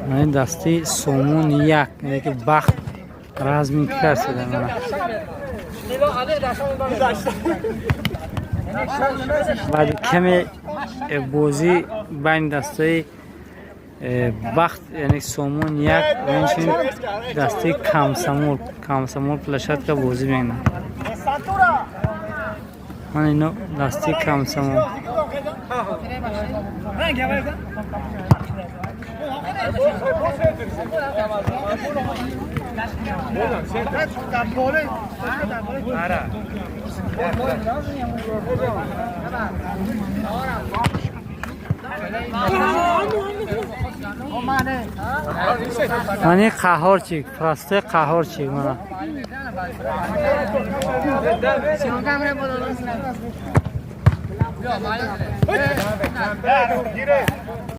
Ман дастаи Сомон як, яъне ки Бахт разминка карда мана. Баъди каме бозӣ байни дастаи Бахт, яъне Сомон як ва инчунин дастаи Комсомол, Комсомол площадка бозӣ мекунад. Ман ино дастаи Комсомол. Мани Қаҳорчик, простой Қаҳорчик мана.